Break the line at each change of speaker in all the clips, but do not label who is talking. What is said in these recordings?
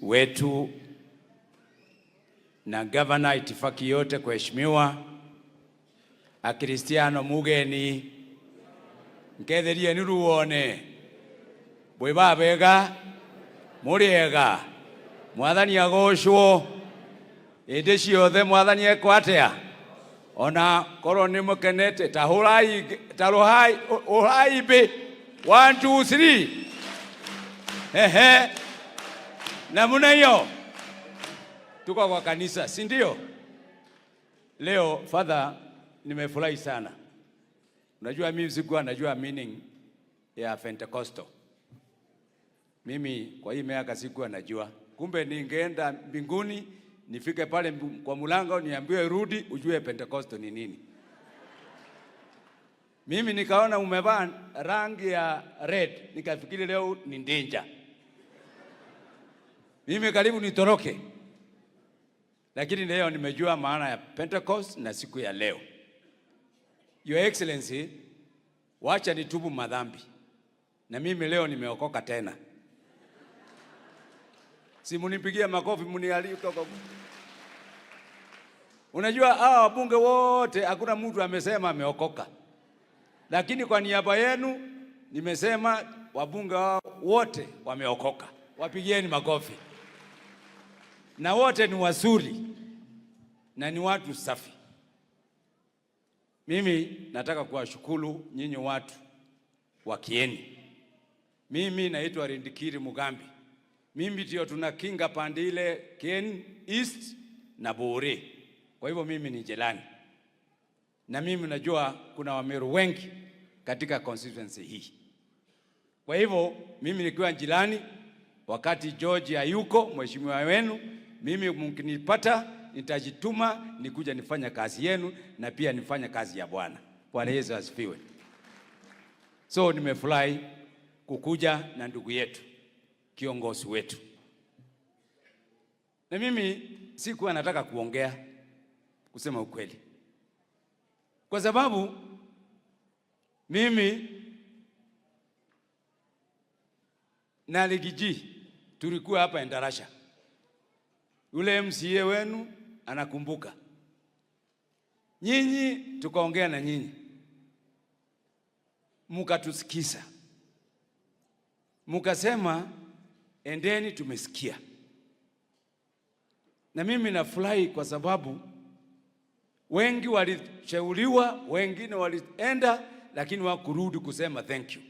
Wetu na gavana, itifaki yote kuheshimiwa akristiano mugeni nketherie ni ruone bwi babega muriega mwathani agocwo indi ciothe mwathani ekwo atia ona korwo ni mukenete ta hurai ta ruhai urai bi 1 2 3 ehe namna hiyo tuko kwa kanisa, si ndio? Leo Father, nimefurahi sana. Unajua mimi sikuwa najua meaning ya Pentecostal. Mimi kwa hii miaka sikuwa najua. Kumbe ningeenda mbinguni nifike pale kwa mlango niambiwe rudi, ujue Pentecostal ni nini. Mimi nikaona umevaa rangi ya red, nikafikiri leo ni danger. Mimi karibu nitoroke, lakini leo nimejua maana ya Pentecost na siku ya leo. Your Excellency, wacha nitubu madhambi, na mimi leo nimeokoka tena. Si munipigie makofi munialike. Unajua hawa wabunge wote hakuna mtu amesema ameokoka, lakini kwa niaba yenu nimesema wabunge wote wameokoka. Wapigieni makofi. Na wote ni wazuri na ni watu safi. Mimi nataka kuwashukuru nyinyi watu wa Kieni. Mimi naitwa Rindikiri Mugambi. Mimi ndio tunakinga pande ile Kieni East na Bore. Kwa hivyo mimi ni jirani. Na mimi najua kuna Wameru wengi katika constituency hii. Kwa hivyo mimi nikiwa jirani, wakati George hayuko mheshimiwa wenu, mimi mkinipata nitajituma nikuja nifanye kazi yenu na pia nifanye kazi ya Bwana. Bwana Yesu asifiwe. So nimefurahi kukuja na ndugu yetu, kiongozi wetu. Na mimi sikuwa nataka kuongea, kusema ukweli, kwa sababu mimi na Riggy G tulikuwa hapa Endarasha. Yule MCA wenu anakumbuka. Nyinyi tukaongea na nyinyi, mukatusikiza, mukasema endeni, tumesikia. Na mimi nafurahi kwa sababu wengi walishauriwa, wengine walienda, lakini wakurudi kusema thank you.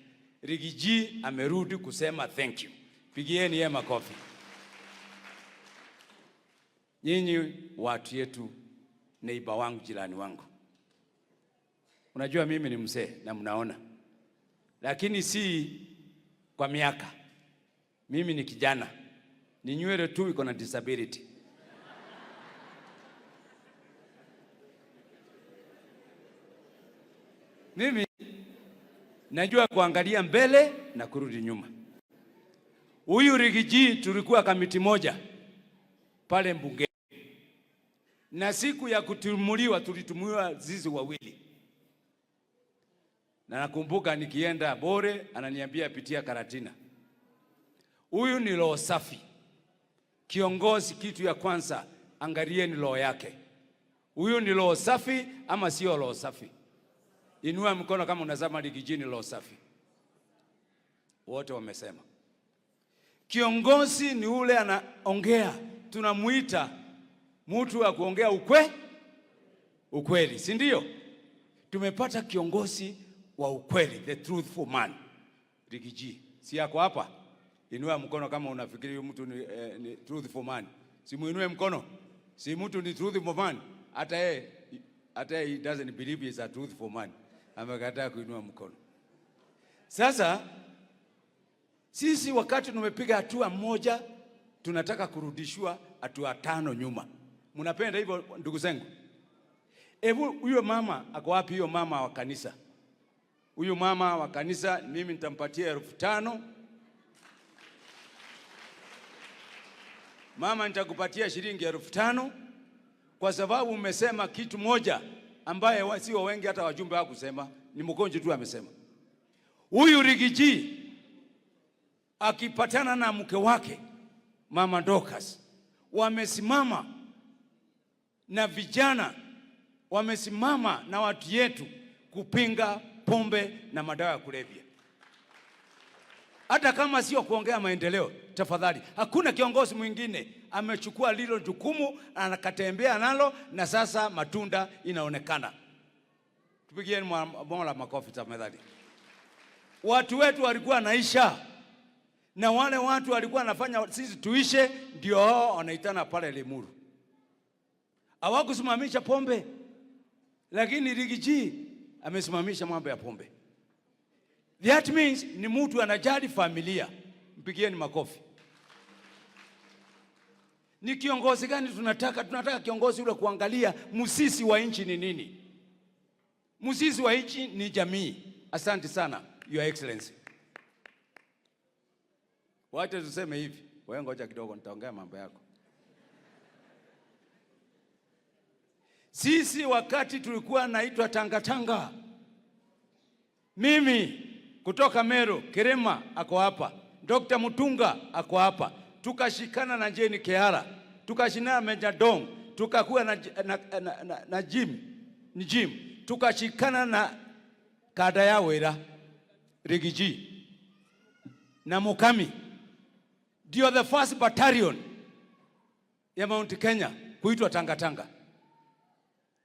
Riggy G amerudi kusema thank you. Pigieni yeye makofi. Nyinyi watu yetu, neighbor wangu, jirani wangu. Unajua mimi ni mzee na mnaona, lakini si kwa miaka. Mimi ni kijana, ni nywele tu iko na disability. Mimi najua kuangalia mbele na kurudi nyuma. Huyu Riggy G tulikuwa kamiti moja pale mbunge, na siku ya kutumuliwa tulitumuliwa sisi wawili. Na nakumbuka nikienda Bore ananiambia pitia Karatina. Huyu ni roho safi. Kiongozi, kitu ya kwanza angalieni roho yake. Huyu ni roho safi ama sio roho safi? Inua mkono kama unasema Riggy G ni roho safi. Wote wamesema. Kiongozi ni ule anaongea, tunamuita mtu wa kuongea ukweli, si ndio? Tumepata kiongozi wa ukweli, the truthful man. Riggy G, si yako hapa? Inua mkono kama unafikiri huyu mtu ni truthful man. Si muinue mkono. Si mtu ni truthful man. Hata yeye he doesn't believe he is a truthful man. Amekataa kuinua mkono. Sasa sisi wakati tumepiga hatua moja, tunataka kurudishwa hatua 5 nyuma. Mnapenda hivyo ndugu zangu? Hebu huyo mama ako wapi? Huyo mama wa kanisa. Huyu mama wa kanisa mimi nitampatia 5,000. Mama, nitakupatia shilingi 5,000 kwa sababu umesema kitu moja ambaye sio wengi hata wajumbe hawakusema, ni mgonjwa tu amesema. Huyu Riggy G akipatana na mke wake Mama Dorcas wamesimama na vijana, wamesimama na watu yetu kupinga pombe na madawa ya kulevya. Hata kama sio kuongea maendeleo, tafadhali, hakuna kiongozi mwingine amechukua lilo jukumu, anakatembea nalo na sasa matunda inaonekana. Tupigieni Mola makofi tafadhali. Watu wetu walikuwa naisha na wale watu walikuwa wanafanya sisi tuishe, ndio hao wanaitana pale Limuru. Hawakusimamisha pombe, lakini Riggy G amesimamisha mambo ya pombe. That means ni mtu anajali familia. Mpigieni makofi. Ni kiongozi gani tunataka? Tunataka kiongozi ule kuangalia mzizi wa nchi ni nini. Mzizi wa nchi ni jamii. Asante sana, Your Excellency. Wacha tuseme hivi, wewe ngoja kidogo, nitaongea mambo yako. Sisi wakati tulikuwa naitwa Tangatanga, mimi kutoka Meru, Kirima ako hapa, Dr. Mutunga ako hapa, tukashikana na Jane Kihara, tukashikana na Meja Dong, tukakuwa na Jim, ni Jim, tukashikana na kada ya wira Riggy G na Mukami, ndio the first battalion ya Mount Kenya kuitwa Tangatanga.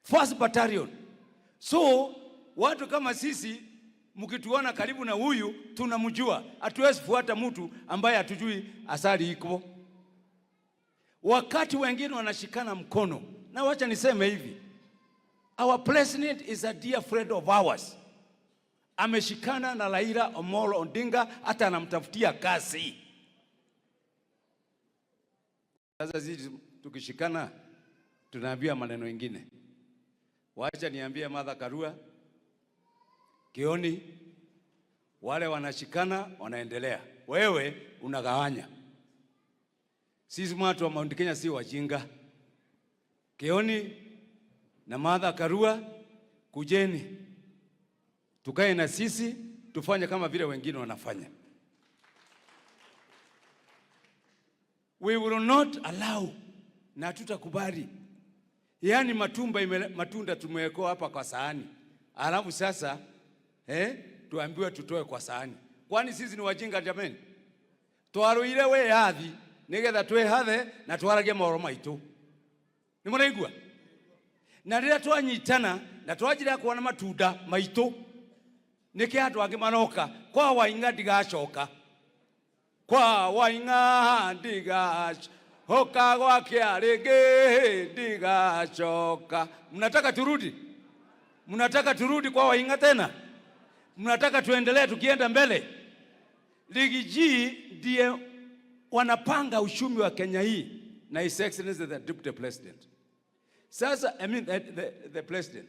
First battalion. So watu kama sisi mkituona karibu na huyu tunamjua. Hatuwezi fuata mtu ambaye hatujui asali iko. Wakati wengine wanashikana mkono. Na wacha niseme hivi, our president is a dear friend of ours. Ameshikana na Raila Amolo Odinga, hata anamtafutia kazi. Sasa sisi tukishikana tunaambia maneno mengine. Wacha niambie Martha Karua, Kioni, wale wanashikana wanaendelea, wewe unagawanya. Sisi watu wa Mount Kenya si wajinga. Kioni na Martha Karua, kujeni tukae na sisi tufanye kama vile wengine wanafanya. We will not allow, na tutakubali. Yaani matunda tumewekewa hapa kwa sahani, alafu sasa tuambiwe tutoe kwa sahani. Kwani sisi ni wajinga jameni? Twaruire wiyathi nigetha twihathe na twaragie mohoro maitu. Ni muraigua? Na rĩrĩa twanyitana na twanjira kuona matunda maitu, nĩkĩ andũ angĩ maroka kwa Waing'a ndigacoka, kwa Waing'a ndigacoka, gwake rĩngĩ ndigacoka. Mnataka turudi? Mnataka turudi kwa Waing'a tena? Mnataka tuendelee tukienda mbele? Riggy G ndiye wanapanga uchumi wa Kenya hii na His Excellency the Deputy President. Sasa, I mean, the President.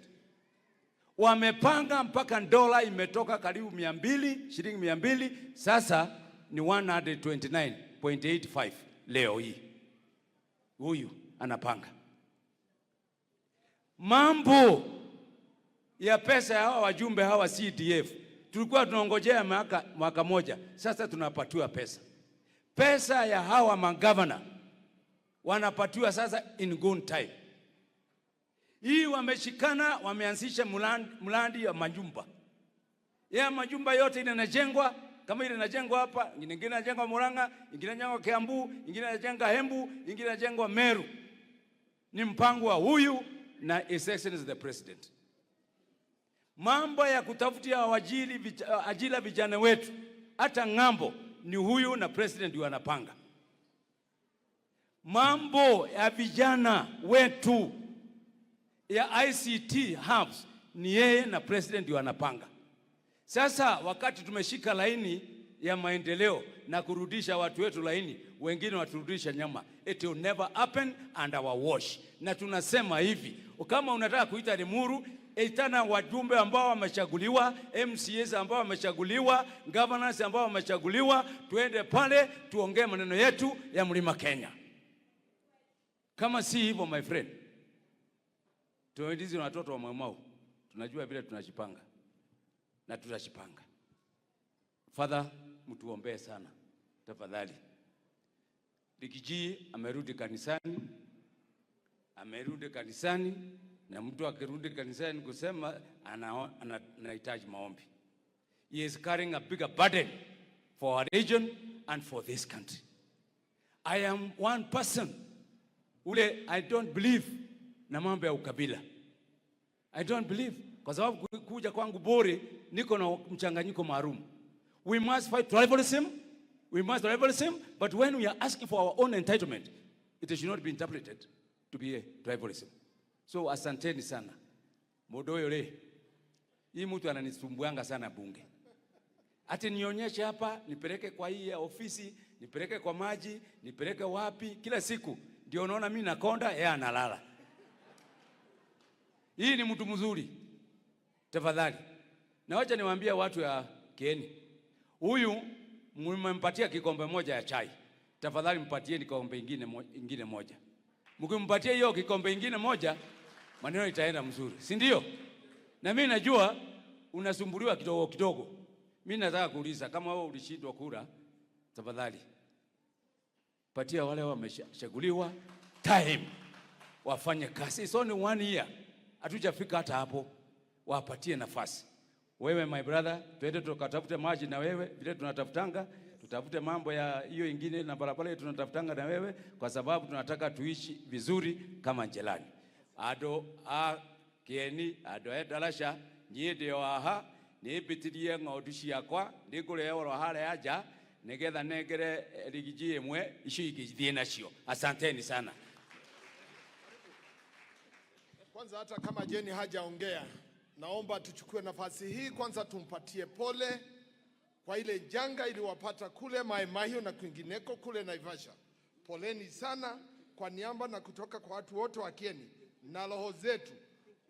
Wamepanga mpaka dola imetoka karibu 200, shilingi 200, sasa ni 129.85 leo hii. Huyu anapanga mambo ya pesa ya hawa wajumbe hawa CDF. Tulikuwa tunaongojea mwaka moja, sasa tunapatiwa pesa. Pesa ya hawa magavana wanapatiwa sasa in good time. Hii wameshikana, wameanzisha mradi ya majumba. Ya majumba yote ile inajengwa, kama ile inajengwa hapa, nyingine inajengwa Murang'a, nyingine inajengwa Kiambu, nyingine inajengwa Embu, nyingine inajengwa Meru. Ni mpango wa huyu na His Excellency the President. Mambo ya kutafutia ajira vijana wetu hata ng'ambo ni huyu na president ndio anapanga. Mambo ya vijana wetu ya ICT hubs ni yeye na president ndio anapanga. Sasa wakati tumeshika laini ya maendeleo na kurudisha watu wetu laini, wengine waturudisha nyama. It will never happen and our wash. Na tunasema hivi, kama unataka kuita Limuru, itana wajumbe ambao wamechaguliwa, MCAs ambao wamechaguliwa, governors ambao wamechaguliwa, tuende pale tuongee maneno yetu ya Mlima Kenya. Kama si hivyo, my friend, tuendizi na watoto wa Mwemau, tunajua vile tunajipanga na tutajipanga. Father, mtuombee sana tafadhali. Riggy G amerudi kanisani, amerudi kanisani, na mtu akirudi kanisani kusema anahitaji maombi. He is carrying a bigger burden for our region and for this country. I am one person ule I don't believe na mambo ya ukabila. I don't believe kwa sababu kuja kwangu bure niko na mchanganyiko maalum. We must fight tribalism. We must tribalism, but when we are asking for our own entitlement, it should not be interpreted to be a tribalism. So asanteni sana. Mundu uyu ri, hii mtu ananisumbuanga sana bunge. Ati nionyeshe hapa, nipeleke kwa hii ya ofisi, nipeleke kwa maji, nipeleke wapi, kila siku ndio unaona mimi nakonda, yeye analala. Hii ni mtu mzuri. Tafadhali. Na wacha niwaambie watu ya Kieni. Huyu mmempatia kikombe moja ya chai. Tafadhali mpatieni kikombe ingine moja. Mkimpatia hiyo kikombe ingine moja, maneno itaenda mzuri, si ndio? Na mimi najua unasumbuliwa kidogo kidogo. Mimi nataka kuuliza kama wewe ulishindwa kura, tafadhali patia wale wamechaguliwa time wafanye kazi. It's only one year, hatujafika hata hapo, wapatie nafasi. Wewe my brother, twende tukatafute maji na wewe vile tunatafutanga, tutafute mambo ya hiyo ingine na barabara yetu tunatafutanga na wewe, kwa sababu tunataka tuishi vizuri kama jirani. Andu a Kieni, andu a Endarasha, niĩ ndĩ o haha nĩmbĩtirie ng'ondu ciakwa nĩngũrehwo harĩa nja nĩgetha nengere Riggy G ĩmwe icio ingĩ ithiĩ nacio. Asanteni sana.
Kwanza hata kama Jeni hajaongea, naomba tuchukue nafasi hii kwanza tumpatie pole kwa ile janga iliwapata kule Mai Mahiu na kwingineko kule Naivasha. Poleni sana kwa niaba na kutoka kwa watu wote wa Kieni na roho zetu